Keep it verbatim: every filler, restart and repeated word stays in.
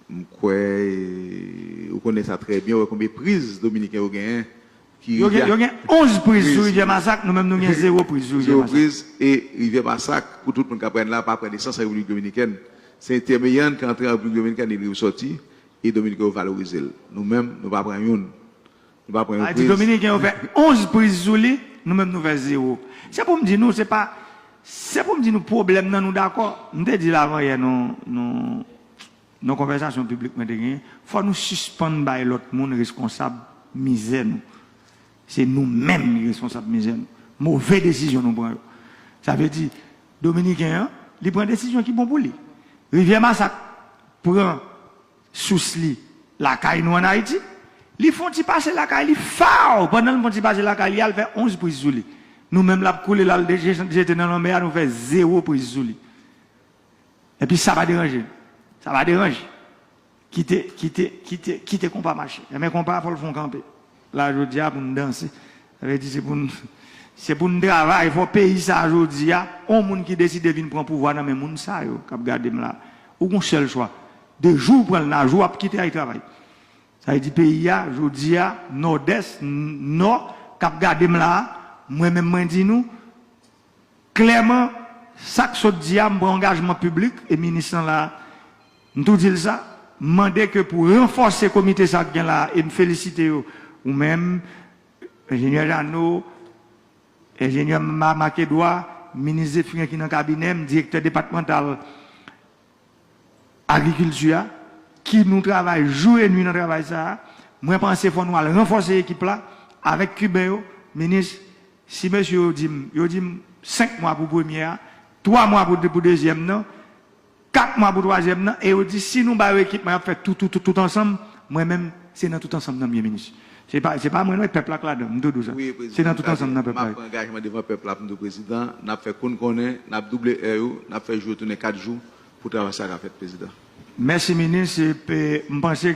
M kwè, e, ou konnen sa trè byen, ou wè konbyen priz Dominiken yo genyen ki Yo gen, yo gen onz priz sou Rivyè Masak, nou menm nou gen zewo priz sou Rivyè zewo Masak. Priz, e Rivyè Masak, pou tout moun k ap pran la, pa pran nesans an Repiblik Dominikèn. Se entèmeyan ki antre an Repiblik Dominikèn, li rive sòti, e Dominiken yo valorize l. Nou menm, nou pa pran youn. Nou pa pran yon Sa di priz. Dominiken yo fè onz priz sou li, nou menm nou fè zewo. Se pou m di nou, se pa, se pou m di nou pwoblèm nan nou dakò. M te di l avan yè nou, nou, nan konvèsasyon piblik mwen te genyen, fò nou sispann bay lòt moun reskonsab mizè nou. Se nou menm ki reskonsab mizè nou. Move desizyon nou pran yo. Sa vle di, Dominiken an, li pran desizyon ki bon pou li. Rivyè Masak pran sous li lakay nou ann Ayiti. Li fè yon ti pase lakay li, faw! Pandan l fè yon ti pase lakay li, al fè onz priz sou li. Nou menm l ap koule l al jete nan lanmè a, nou fè zewo priz sou li. Epi sa pa deranje. Sa pa deranje. Kite, kite, kite, kite konpa mache. Enben konpa fò l fè yon kanpe. La jodi a pou n danse. Sa vle di se pou n se pou n travay, fò peyi sa jodi a, on moun ki deside vin pran pouvwa nan men moun sa yo k ap gade m la. Ou gon sèl chwa. De jou w pran l nan jou w ap kite al travay. Sa vle di peyi a, jodi a, Nòdès, Nò, k ap gade m la, mwen menm mwen di nou, klèman, sa k sot di a, m pran angajman piblik, e minis lan la, m tou di l sa, m mande ke pou ranfòse komite sa k gen la, e m felisite yo, ou menm, enjenyè Jeannot, enjenyè Marc Edouard, minis Zéphirin ki nan kabinè m, direktè depatmantal agrikilti a, ki nou travay jou e nwi nan travay sa a. Mwen panse fò nou al ranfòse ekip la avèk Kiben yo, minis, si mesye yo di m, yo di m senk mwa pou premye a, twa mwa pou, pou dezyèm nan, kat mwa pou twazyèm nan, e yo di si nou ba yo ekipman y ap fè tout, tout, tout, tout ansanm, mwen menm, se nan tout ansanm nan m ye, minis. Se pa, se pa mwen non, e pèp la k ladan, m tou di w sa. Se nan tout ansanm nan pèp la ye. M ap pran angajman devan pèp la pou m di w prezidan, n ap fè konn konnen, n ap double è yo, n ap fè jou yo tounen kat jou pou travay sa ka fèt prezidan. Mèsi minis, epi m panse